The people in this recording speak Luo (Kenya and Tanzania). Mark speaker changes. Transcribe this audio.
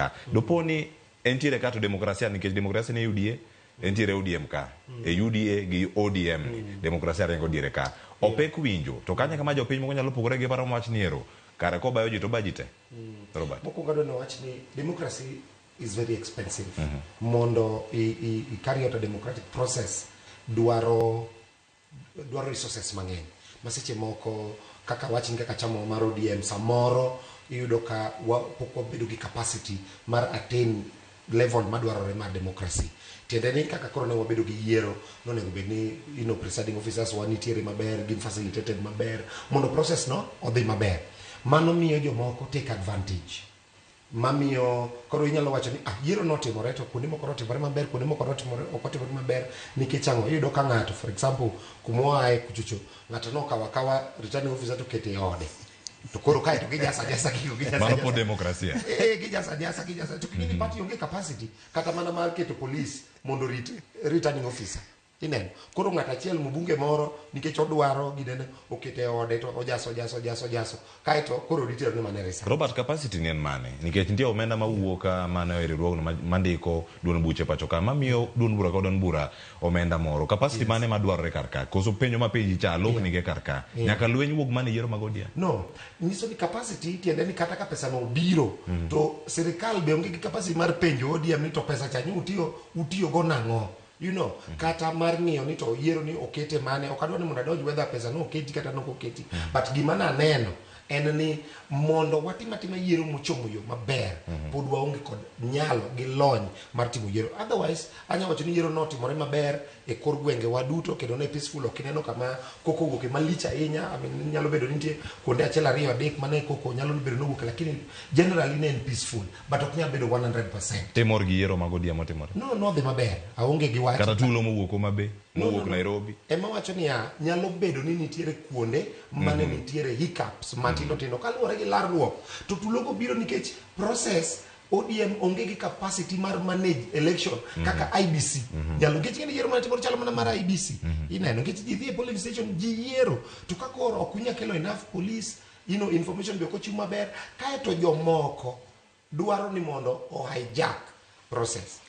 Speaker 1: ka. Dopo ni entiere ka to demokrasia, nikech demokrasia ni UDA, entiere ODM ka. E UDA gi ODM ni, demokrasia ringo diere ka. Opek winjo, to kanya kama jopiny moko nyalo pogore gi paro mawach ni ero, kare kobayo ji to obayo ji te. Robert.
Speaker 2: Mokwongo adwa ni wach ni democracy is very expensive. Mondo i carry out a democratic process dwaro resources mang'eny. Ma seche moko kaka wach ni kaka chama mar ODM, samoro iyudo ka pok wabedo gi capacity mar attain level madwarore mar democracy. Tiende ni kaka koro ne wabedo gi yiero, nonego bed ni presiding officers wa nitiere maber, gin facilitated maber mondo process no odhi maber. Mano miyo jomoko take advantage, mamiyo koro inyalo wacho ni ah, yiero notimore to kuonde moko notimore maber, kuonde moko notimore ok otimore maber. Nikech ang'o? Iyudo ka ng'ato, for example, kuma oaye kuchocho, ng'ato nokawo akawa returning officer to kete e ode, to koro kae to gijasa jasa gigo, gijasa
Speaker 1: Mano pod
Speaker 2: jasa.
Speaker 1: Demokrasia.
Speaker 2: Eh, gijasa jasa, gijasa, to king'e ni party onge capacity kata mana mar keto police mondo orit returning officer. Ineno koro ng'at achiel, mbunge moro, nikech odwaro ginene, okete e ode to ojaso ojaso ojaso ojaso, kaeto koro ritero ni mana result.
Speaker 1: Robert, capacity ni en mane? Nikech nitie omenda mawuok ka mano e riwruogno mandiko duond buche pacho ka, mamiyo duond bura ka duond bura omenda moro. Capacity mane madwarore kar ka? Koso penjo ma penji cha lok nige kar ka. Nyaka lweny wuog mana e yiero mag ODM.
Speaker 2: No, nyiso ni capacity tiende ni kata ka pesa no obiro to sirikal be onge gi capacity mar penjo ODM ni to pesa cha ni utiyo go nang'o, kata mar ng'iyo ni to yiero ni okete mane. Ok adwa ni mondo adonj whether pesa no oketi kata nok oketi, but gima naneno en ni mondo watim atima yiero mochomo yo maber, pod waonge kod nyalo gi lony mar timo yiero. Otherwise anya wacho ni yiero notimore maber e kor gwenge wa duto kendo ne peaceful. Ok ineno kama koko owuoke malich ahinya. I mean, nyalo bedo ni nitie kuonde achiel, ariyo, adek mane koko nyalo bedo nowuoke, lakini generally ne en peaceful, but ok nyal bedo 100%.
Speaker 1: Timor gi yiero mag ODM otimore.
Speaker 2: No, nodhi maber, aonge gi wach.
Speaker 1: Kata tulo mowuok Homa Bay,
Speaker 2: No,
Speaker 1: mowuok
Speaker 2: no, no.
Speaker 1: Nairobi.
Speaker 2: Ema wacho niya, nyalo bedo ni nitiere kuonde mane nitiere hiccups matindo tindo kaluwore gi larruok, to tulogo biro nikech process ODM onge gi capacity mar manage election kaka IEBC nyalo, nikech ing'e ni yiero mane timore chalo mana mar IEBC. Ineno, nikech ji dhi e polling station, ji yiero, to ka koro ok unyal kelo enough police, information be ok ochiw maber, kaeto jomoko dwaro ni mondo o hijack process.